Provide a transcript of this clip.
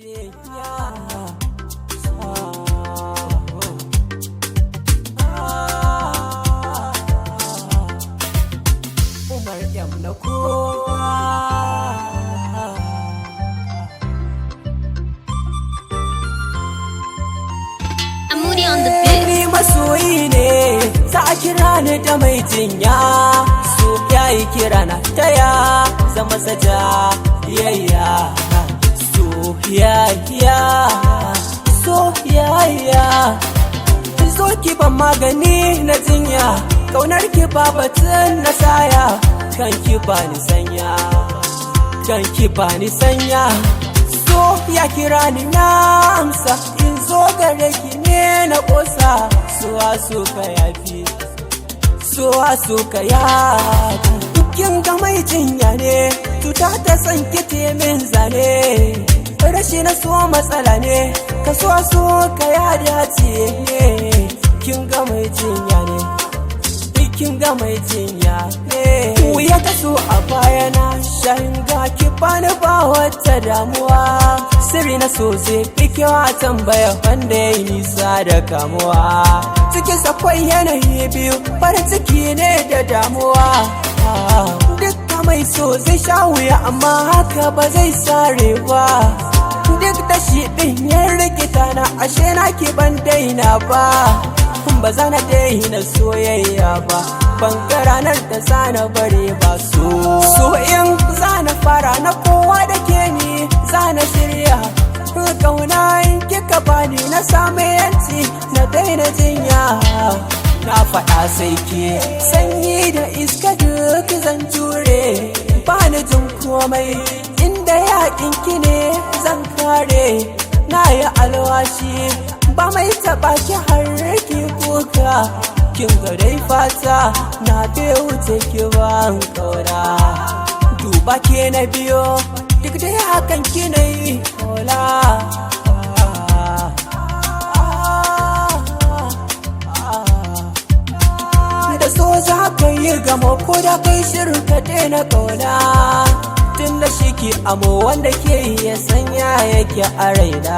Jinya. Umar M na kowa. Amuri on the beat. Ni masoyi ne, za a kira ni da mai jinya. So ya yi kira na taya, zama saja yayya. So ya ya, so ya ya. Zo ki ban magani na jinya, kaunar ki ba batun na saya. Kan ki ba ni sanya, kan ki ba ni sanya. So ya kira ni na amsa, in zo gare ki ne na kosa. So a so ka yafi, so a so ka yafi. Kin ga mai jinya ne, cuta ta san ki te min zane. Rashi na so matsala ne, ka so so ka ya dace ne. Kin ga mai jinya ne, kin ga mai jinya ne. Wuya ta so a baya na shayin ga ki bani ba wata damuwa. Sirri na so zai fi kyau a tambaya wanda ya yi nisa da kamuwa. Cikin akwai yanayi biyu, farin ciki ne da damuwa. Dukka mai so zai sha wuya, amma haka ba zai sare ba. Duk da shi ɗin ya rikita na, ashe na ki ban daina ba. Ba za na daina soyayya ba, ban ga ranar da za na bare ba. So so in za na fara na kowa da ke ni za na shirya. Kauna in kika bani na samu yanci na daina jinya. Na faɗa sai ke, sanyi da iska duk zan jure. Ba ni jin komai inda yakin ki ne zan kare. Na yi alwashi ba mai taɓa ki har ki kuka. Kin ga dai fata na bai wuce ki ban kauna. Duba ke na biyo, duk dai hakan ki na yi hola. Da so za ka yi gamo ko da kai shirin ka daina kauna. Tun da shi ke amo wanda ke yi ya sanya yake a raina.